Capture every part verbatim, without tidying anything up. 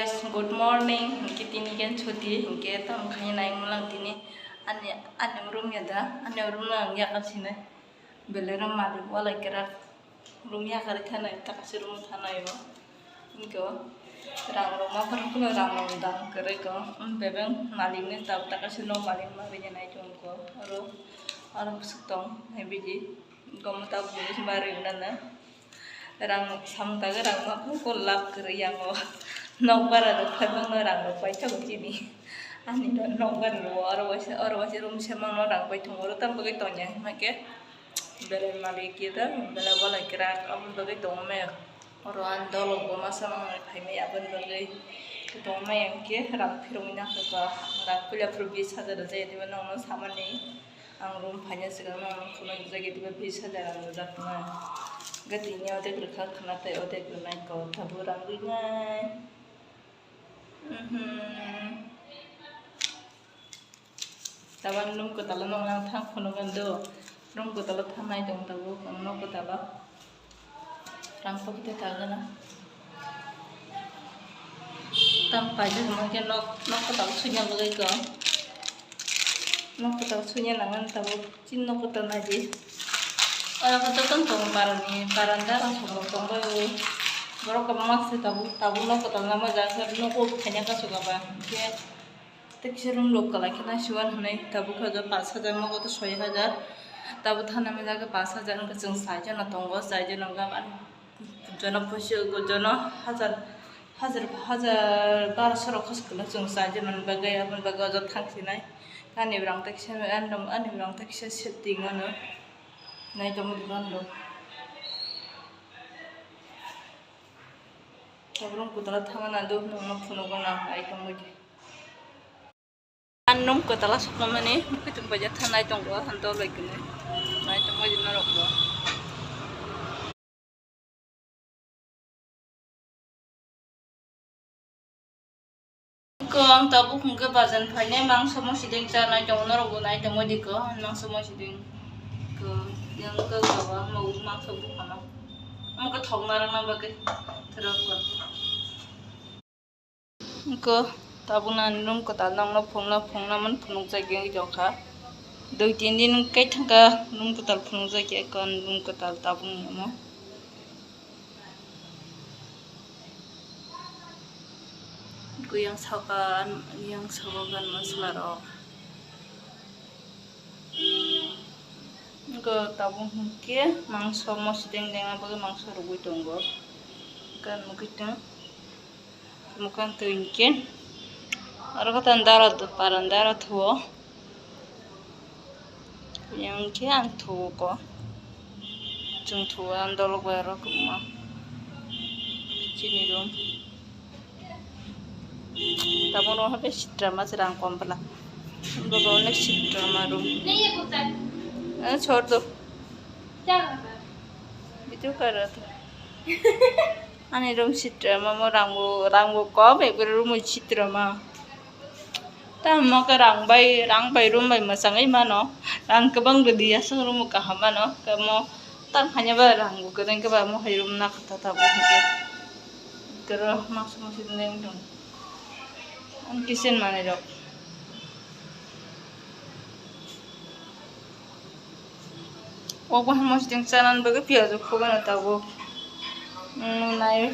Good morning, hinkhe tini khe chuti, hinkhe tamo khaina nai mulang tini ani, ani room ya da, ani room no ang yakar sinai. Belai ro malik walai kwrak room yakar thanai, takasi room thanai o. Hinkhe rang rok ma phano rang rok dam kwrwi ko. Bebeng malik ni tab takasi no malik ma rinai tong ko. Aro, aro bwswk tong hai bidi. Gom tab bini ma rinai na. Rang samung tagwi rang ma phung kol lab kwrwi yango. Nokbar rok phai mangno rang rok paithago chini. Ani no nokbar rok oro waisa, oro waisa room se mangno rang pai thung oro tam bagwi tongya hwnba khe belai malik khe da belai walai kwrak aboni bagwi tongma ya. Oro ani dolok bo masa mangno phaima ya aboni bagwi tongma ya hwnkhe rang phirogwi nang kha rang puila phuru bis hajar rwjak ya diba nokno samani. Ang room phaina swkang no ang phunukjagwi diba bis hajar ang rwjak nai. Hwnkhe tini odek rwkha khwna tei odek rwnai kok tabuk rang rwnai. Mhm. Tabuk room kwtalo nokna ang thang phunukgwno do. Room kwtalo thangnai tong tabuk ang nok kwtalo. Rang pokite tagwna. Tam paijak hwnba khe nok, nok kwtal suina bagwi kok. Nok kwtal suina nangani tabuk chini nok kwtal naidi. Oro khe jotono tongo barani, baranda rok songrok tongbaio. Borok kwbangma se tabuk, tabuk nok kwtal namajak, nogo phaina kasugaba. Hwnkhe Tei kisa room rok kwlai khe naisiwani hwnwi tabuk khe pash hajar, nogo tei soi hajar. Tabuk thana manya khe pash hajar wngkha, chwng sai jona tongo, sai jona wngkha, jono poisa, jono hajar, hajar, hajar barosho rok khosok kwlai chwng sai jona bagwi, aboni bagwi o jaga thang sinai. Ani borok tei kisa, ani borok tei kisa setting ano nai tongwi rwkha. Tabuk room kwtal thangna do nokno phunukgwno nai tongwi di. Ang room kwtal sokmani muitung baja thanai tongo, ang dol bai kwlwi nai tongwi di norokbo. Ko ang tabuk hwnkhe bazar phainai mangso mosideng chanai tongo, norokbo nai tongwi di ko mangso mosideng ko yang ko ko ang mangso buphano. Ang ko thok narwkna bagwi thwrwk ko. Ko tabuk nang room kwtal nokno phunukna phunukna man phunukjagwi wng tongkha. Dui tin din khe thangkha room kwtal phunukjakya, ko room kwtal tabuk ni omo. Ko yang saka, yang saka gan masala rok. Ko tabuk hwnkhe mangso mosideng dengna bagwi mangso rwgwi tongo. Gan mukitwng. Mukang twi hwnkhe oro khe tang dara paran dara thuo. Yang khe ang thuo ko. Chwng thuo ang dolok bai oro kwbangma. Chini room. Tabuk no habai sitra ma chwrang kom bwla. Bobo onek sitra ma room. Eh, chhod do. Video kar raha tha. Ani room sitra ma mo rang bo, rang bo kom, ekbare room sitra ma. Tamo khe rang bai, rang bai room bai mwchangwi mano. Rang kwbang rwdi aswk room kaham mano. Khe mo tang phanya ba rang bo kwrwng khe ba mo hai room na kha ta tabuk hwnkhe. Kero mangso mangso neng dong. Ang kitchen manwi rok. Obo hamo siteng chanani bagwi piyaj rok khogano tabuk. Nwng nai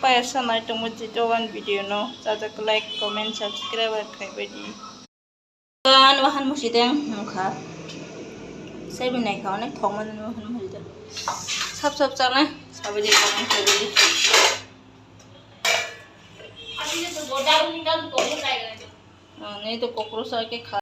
payasa nai tongmo je dogan video no chajak like, comment, subscribe khai baidi. Ano wahan musideng nungkha. Sai binai kha onek thok mani wahan musideng. Sap sap chana sabi de comment khai baidi. Ani to kokro sa ke kha.